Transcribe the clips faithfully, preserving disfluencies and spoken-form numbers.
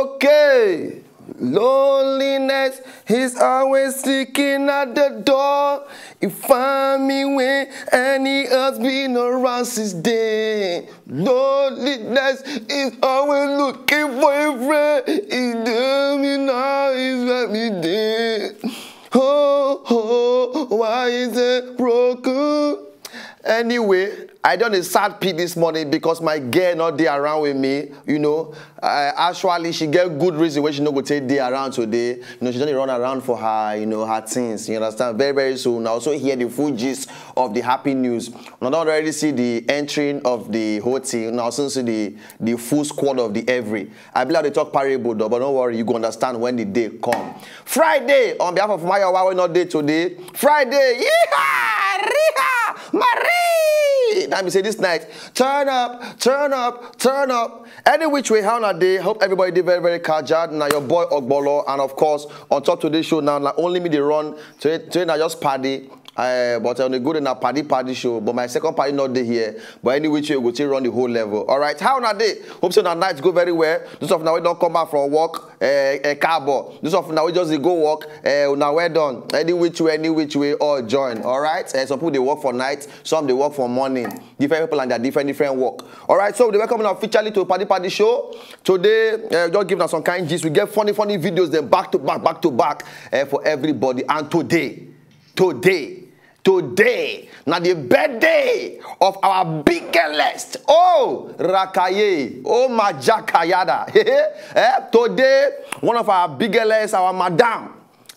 Okay. Loneliness is always seeking at the door. If I'm me when any has been around since then. Loneliness is always looking for a friend. It's me now, it's let me there. Oh, oh, why is it broken? Anyway, I don dey sad pee this morning because my girl not there around with me. You know, uh, actually, she get good reason why she no go take day around today. You know, she don dey run around for her, you know, her things. You understand? Very, very soon, I also hear the full gist of the happy news. Una don already see the entering of the whole thing. Una also see the the full squad of the every. I be like dey talk parable though, but don't worry, you go understand when the day come. Friday, on behalf of Mayowa wey no dey today. Friday, yeehaw, riha, marie. Now me say this night, turn up, turn up, turn up. Any which way, how una dey? Hope everybody dey very, very kajad. Now your boy Ogbolo, and of course, on top today's show now, na only me dey run. Today, today na just party. Uh, but on a good na party party show, but my second party not dey here. But any which way, we go take run the whole level. All right, how una dey? Hope so na night go very well. Those of una wey don come back from work, uh, uh, carbo. Those of una wey just dey go work, uh, una well done. Any which way, any which way, all join. All right, uh, some people dey work for night, some dey work for morning. Different people and their different different work. All right, so we dey welcome una officially to Party Party Show today. Uh, just give us some kind gist. We get funny funny videos then back to back, back to back, uh, for everybody. And today, today, today, now the birthday of our biggest, oh, Rakaye, oh, Majakayada. Eh, today, one of our biggest, our madam,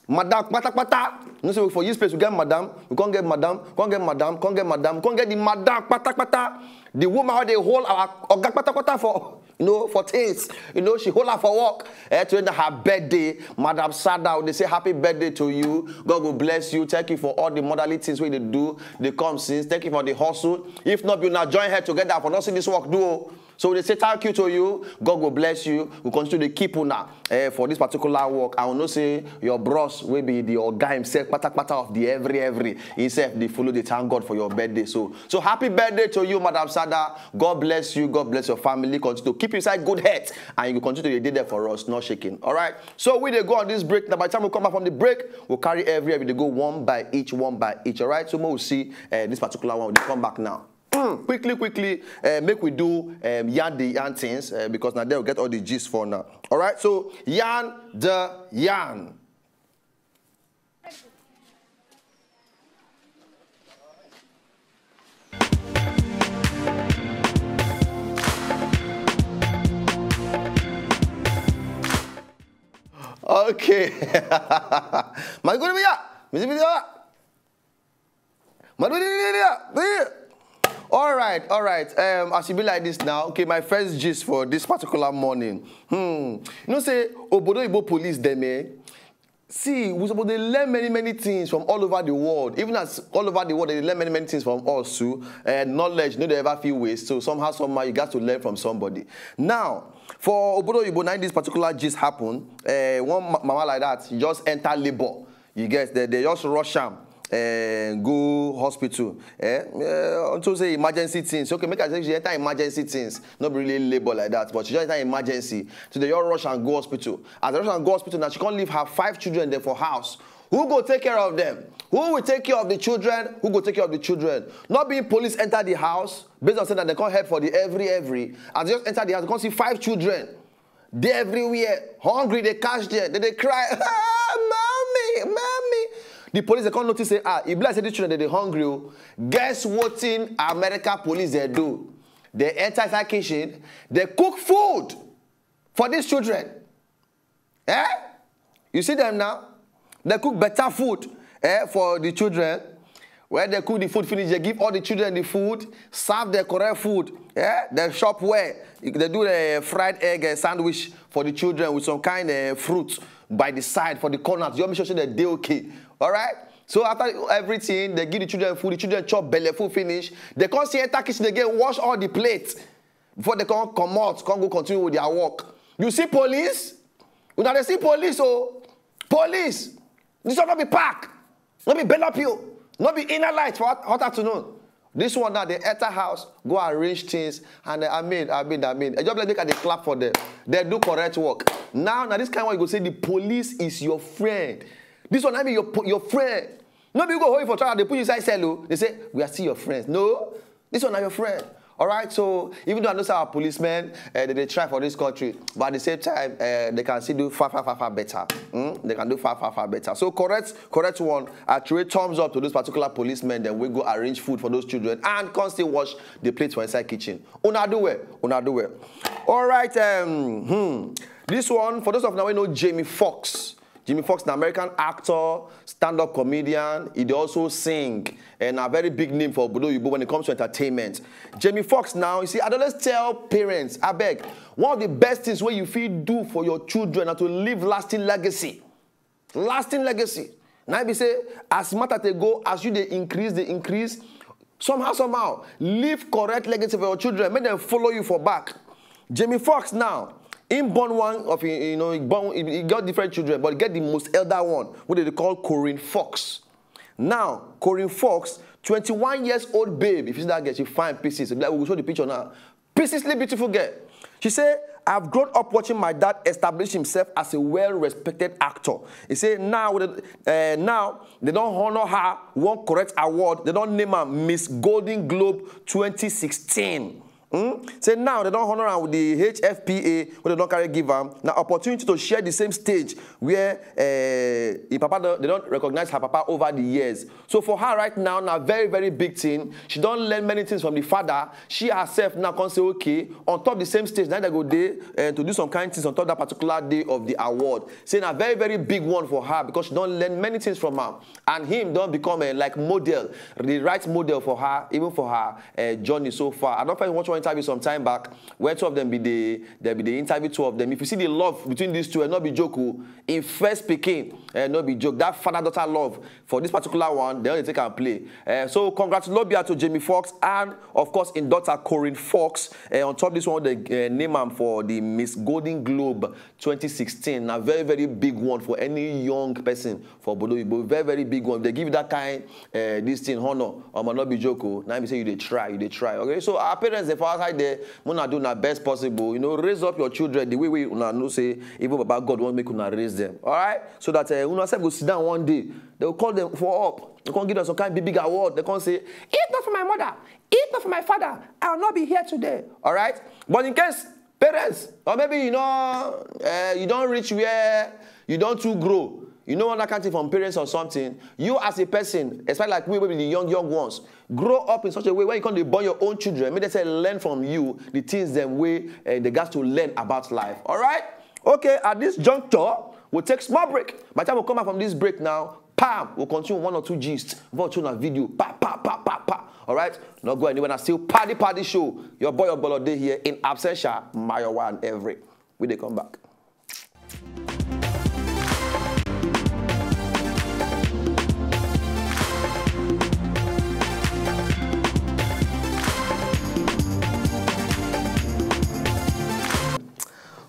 madam, pata pata. You know, so for this place, we get madam, we can't get madam, can't get madam, can't get madam, can't get the madam, pata pata. The woman how they hold our oga pata pata for, you know, for things. You know, she hold her for work. Eh, to end her birthday, Madam Sada, they say happy birthday to you. God will bless you. Thank you for all the motherly things we dey do. They come since. Thank you for the hustle. If not, you now join her together for not see this work do. So they say thank you to you. God will bless you. We continue to keep una, eh, for this particular work. I will not say your bros will be the oga himself, pata pata of the every every. Himself, they follow, they thank God for your birthday. So, so happy birthday to you, Madam Sada. God bless you. God bless your family. Continue to keep inside good health, and you continue to dey there for us, not shaking. All right. So we dey go on this break. Now, by the time we come back from the break, we'll carry every every. They go one by each, one by each. All right. So we'll see, uh, this particular one. We come back now. Mm, quickly, quickly, uh, make we do, um, yarn the yarn things, uh, because now they'll get all the gist for now. All right, so yarn the yarn. Okay. My good, yeah. All right, all right. Um, as e be like this now, okay, my first gist for this particular morning. Hmm. You know, say Obodo Igbo police dem, eh? See, we suppose dey learn many, many things from all over the world. Even as all over the world, they learn many, many things from us too. Uh, knowledge, no, they ever feel waste. So somehow, somehow, you got to learn from somebody. Now, for Obodo Igbo, now this particular gist happen. Uh, one ma- mama like that, she just enter labor. You get, they, they just rush am, eh, go hospital. Eh? Eh, unto say emergency things. Okay, make I say she enter emergency things. Not really labor like that, but she just enter emergency. So they all rush and go hospital. As they rush and go hospital, now she can't leave her five children there for house. Who go take care of them? Who will take care of the children? Who go take care of the children? Not being police enter the house, based on saying that they can't help for the every every. As they just enter the house, they can't see five children. They everywhere. Hungry, they catch them. They, they cry, "Ah, mommy, mommy." The police, they can't notice, say, "Ah, e be like say these children, they, they hungry. Oh." Guess what thing America police they do? They enter inside kitchen, they cook food for these children. Eh? You see them now? They cook better food, eh, for the children. When they cook the food finish, they give all the children the food, serve the correct food. Eh? They shop where they do the fried egg, eh, sandwich for the children with some kind of fruit by the side for the corners. You make sure say they dey okay. All right? So after everything, they give the children food. The children chop belle full finish. They can't see enter kitchen again, wash all the plates before they can't come out, can't go continue with their work. You see police? Una dey see police, oh, police. This one no be park, no be bellopio, no be inner light for hot, hot afternoon. This one now, they enter house, go arrange things, and uh, I mean, I mean, I mean, I just like make I dey clap for them. They do correct work. Now, now this kind of one, you go say the police is your friend. This one, I mean, your po- your friend. No, be you go hold you for trial, they put you inside cell. Oh. They say we are still your friends. No, this one are your friend. All right, so even though I know say our policemen uh, they, they try for this country, but at the same time uh, they can still do far far far far better. Mm? They can do far far far better. So correct, correct one. I throw thumbs up to those particular policemen. Then we go arrange food for those children and come still wash the plates for inside kitchen. Una do well, una do well. All right, um, hmm. This one for those of now we know Jamie Foxx. Jimmy Fox, an American actor, stand-up comedian, he dey also sing, and a very big name for Obodo Oyibo when it comes to entertainment. Jamie Fox now, you see, I always tell parents, I beg, one of the best things where you feel do for your children are to leave lasting legacy. Lasting legacy. Now be say, as matter they go, as you they increase, they increase, somehow, somehow, leave correct legacy for your children. Make them follow you for back. Jamie Foxx now, him born one of him, you know, he, born, he, he got different children, but he get the most elder one, what they call Corinne Fox. Now, Corinne Fox, twenty-one years old babe, if you see that girl, she fine pieces. Like we will show the picture now. Precisely beautiful girl. She say, I've grown up watching my dad establish himself as a well-respected actor. He say now, uh, now they don't honor her one correct award. They don't name her Miss Golden Globe twenty sixteen. Hmm? Say now they don't honor her with the H F P A, where they don't carry give am. Now opportunity to share the same stage where uh, the papa don't, they don't recognize her papa over the years. So for her right now, now very very big thing. She don't learn many things from the father. She herself now can say okay on top the same stage. Now they go there and to do some kind of things on top that particular day of the award. Say now very very big one for her because she don't learn many things from her. And him don't become a like model, the right model for her, even for her uh, journey so far. I don't find watch one interview some time back where two of them be the they be the interview two of them. If you see the love between these two, and not be joke. Oh, in first picking, and not be joke. That father daughter love for this particular one, they only take and play. Uh, so congratulobia to Jamie Foxx and of course in daughter Corinne Foxx. Uh, on top this one, they uh, name him for the Miss Golden Globe twenty sixteen. Now very very big one for any young person for Obodo Oyibo. Very very big one. They give that kind uh, this thing honor. Um, not be joke. Oh. Now me say you they try, you they try. Okay, so our parents they for outside there, muna do na best possible. You know, raise up your children the way we una know say even Baba God won't make una raise them. All right, so that uh, una self go sit down one day. They will call them for up. They can't give them some kind of big big award. They can't say, if not for my mother, if not for my father, I will not be here today. All right, but in case parents, or maybe you know, uh, you don't reach where you don't too grow. You know what I can't from parents or something. You as a person, especially like we will be the young young ones, grow up in such a way where you can born your own children. Make they say learn from you the things them way and they got to learn about life. All right. Okay. At this juncture, we'll take small break. By the time we come back from this break now, pam, we'll continue one or two gist. Virtual video. Pa pa pa pa pa. All right. Not go anywhere. I still party party show. Your boy Ogbolo day here in absentia. My one every. We they come back.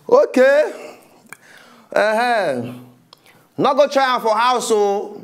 Okay. Uh-huh. Not go try am for house o.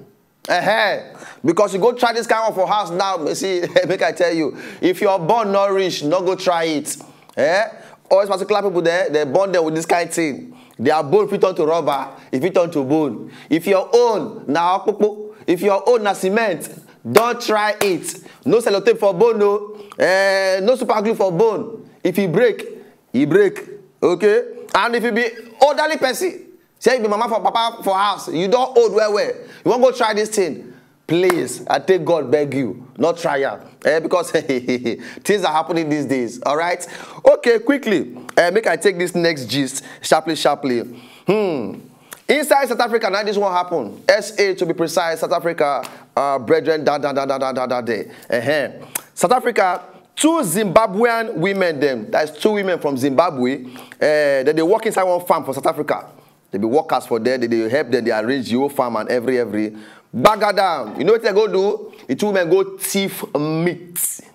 Uh-huh. Because you go try this kind of for house now. See, make I tell you, if your born not rich, not go try it. Eh? All these particular people there, they born them with this kind of thing. Their bone fit turn to rubber, if it turn to bone. If your own na okpokpo, if your own na cement, don't try it. No sellotape for bone, no. Eh, no super glue for bone. If e break, e break. Okay? And if you be elderly person, say you be mama for papa for house, you don't old well well. You won't go try this thing. Please, I take God beg you, not try am. Eh, because things are happening these days. All right? Okay, quickly. Eh, make I take this next gist sharply, sharply. Hmm. Inside South Africa, now this one happen. S A to be precise, South Africa, uh, brethren, da da da da da da da day. Uh-huh. South Africa, two Zimbabwean women, them. That's two women from Zimbabwe. Uh, that they work inside one farm for South Africa. They be workers for there. They, they help them. They arrange the whole farm and every every. Bagada. You know what they go do? The two women go thief meat.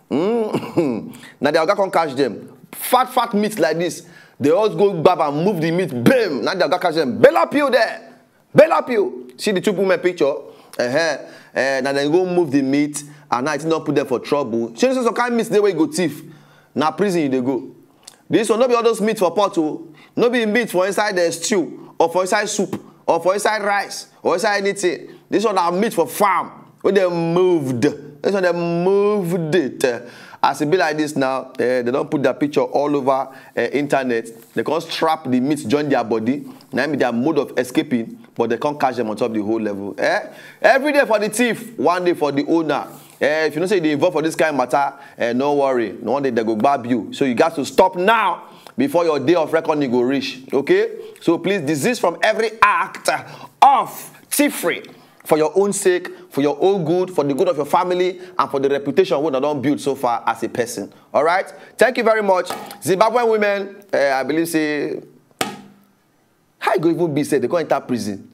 Mm. Now the oga come catch them. Fat fat meat like this. They all go grab and move the meat. Bam! Now the oga catch them. Bella peel there. Bella peel. See the two women picture. Uh-huh. Uh, now they go move the meat And now I think don put them for trouble. Shey you know say some kind meat dey wey you go thief? Na prison you dey go. This one no be all those meat for pot o. No be meat for inside the stew or for inside soup or for inside rice or inside anything. This one na meat for farm wey dem moved. This one dem moved it. As e be like this now, eh, they don put their picture all over eh, internet. They come strap the meat join their body. Na im be their mode of escaping, but they come catch them on top the whole level. Eh? Every day for the thief, one day for the owner. Eh, if you know say you dey involve for this kind of matter, eh, no worry. No one day they go gbab you. So you got to stop now before your day of reckoning go reach. Okay? So please desist from every act of thievery for your own sake, for your own good, for the good of your family, and for the reputation wey una don build so far as a person. All right? Thank you very much. Zimbabwean women, eh, I believe say, how e go even be say they come enter prison?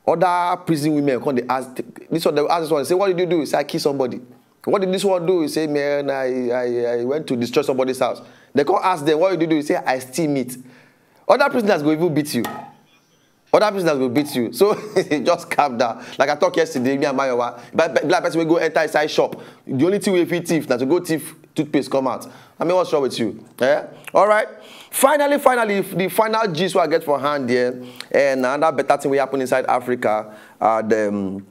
Other prison women come dey ask this one, they ask this one, say, "What did you do?" He say, "I kill somebody." "What did this one do?" He say, "Man, I, I, I went to destroy somebody's house." They come ask them, "What did you do?" He say, "I steal meat." Other prisoners go even beat you. Other prisoners go beat you. So just calm down. Like I talk yesterday, me and Mayowa, but but black person wey go enter inside shop, the only thing we fit thief na to go thief toothpaste come out. I mean, what's wrong with you? Eh? All right. Finally, finally, the final gist wey I get for hand here, and another better thing wey happen inside Africa, uh, the um,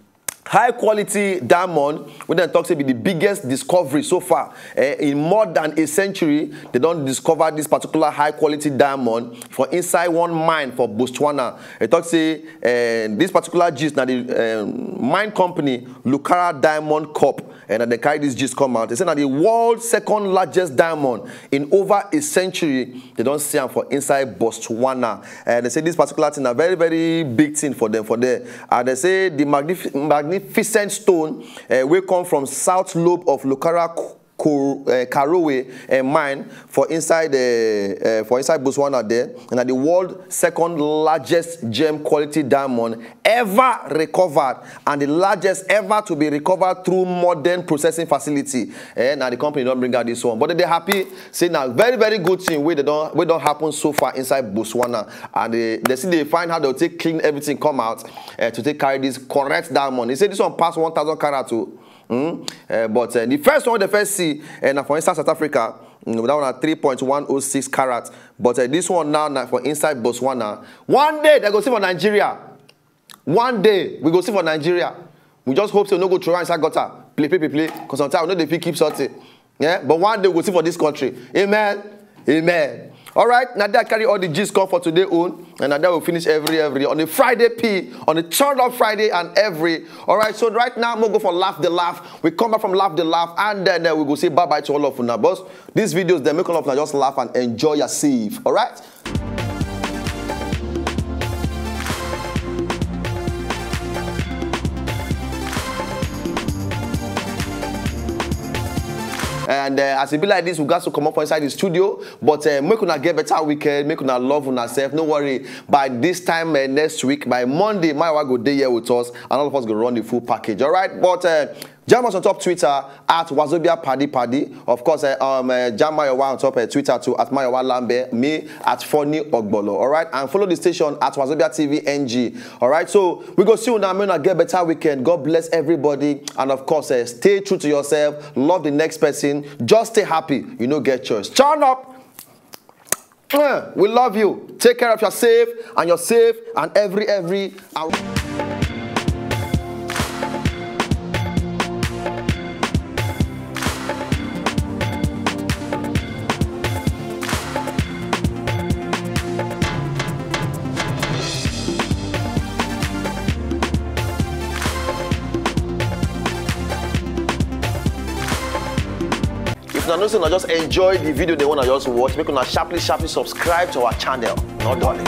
high quality diamond wey dem talk say be the biggest discovery so far eh, in more than a century. They don discover this particular high quality diamond for inside one mine for Botswana. They talk say eh, this particular gist na the eh, mine company Lucara Diamond Corp, and they carry this gist come out. They say na the world second largest diamond in over a century. They don see am for inside Botswana. And they say this particular thing na very, very big thing for them for there. And they say the magnif- magnificent stone uh, wey come from south lobe of Lucara Ko- Ko- uh, Karowe uh, mine for inside uh, uh, for inside Botswana there, and na the world second largest gem quality diamond ever recovered and the largest ever to be recovered through modern processing facility. Eh, na the company don bring out this one, but they dey happy say na very, very good thing wey dey don wey don happen so far inside Botswana, and they they still dey find how they take clean everything come out eh, to take carry this correct diamond. He say this one pass one thousand carat o. Mm? Eh, but eh, the first one they first see eh, na for inside South Africa. Mm, that one na three point one oh six carat. But eh, this one now na for inside Botswana. One day they go see for Nigeria. One day we go see for Nigeria. We just hope say we no go throw am inside gutter, play play play play, because sometimes we no dey fit keep something. Yeah? But one day we go see for this country. Amen. Amen. All right, now that carry all the gist come for today own, and now that will finish every every on a Friday P, on a turn up Friday and every. All right, so right now we'll go for laugh the laugh. We come back from laugh the laugh, and then uh, we go say bye bye to all of una. Boss, these videos they make all of una just laugh and enjoy yourself. All right. And uh, as e be like this, we got to come up inside the studio. But uh, make una get better weekend, make una love una self. No worry. By this time uh, next week, by Monday, my wife go dey here with us, and all of us go run the full package. All right. But uh, jam us on top Twitter at Wazobia Paddy Paddy. Of course, uh, um, uh, jam Mayowa on top uh, Twitter too at Mayowa Lambe. Me at Funny Ogbolo. All right. And follow the station at Wazobia T V N G. All right. So we go see you now. Make una get better weekend. God bless everybody. And of course, uh, stay true to yourself. Love the next person. Just stay happy. You no get choice. Turn up. Eh, we love you. Take care of yourself and yourself and every every. If una know say una just enjoy the video they wanna just watch, make una sharply sharply subscribe to our channel. No darling.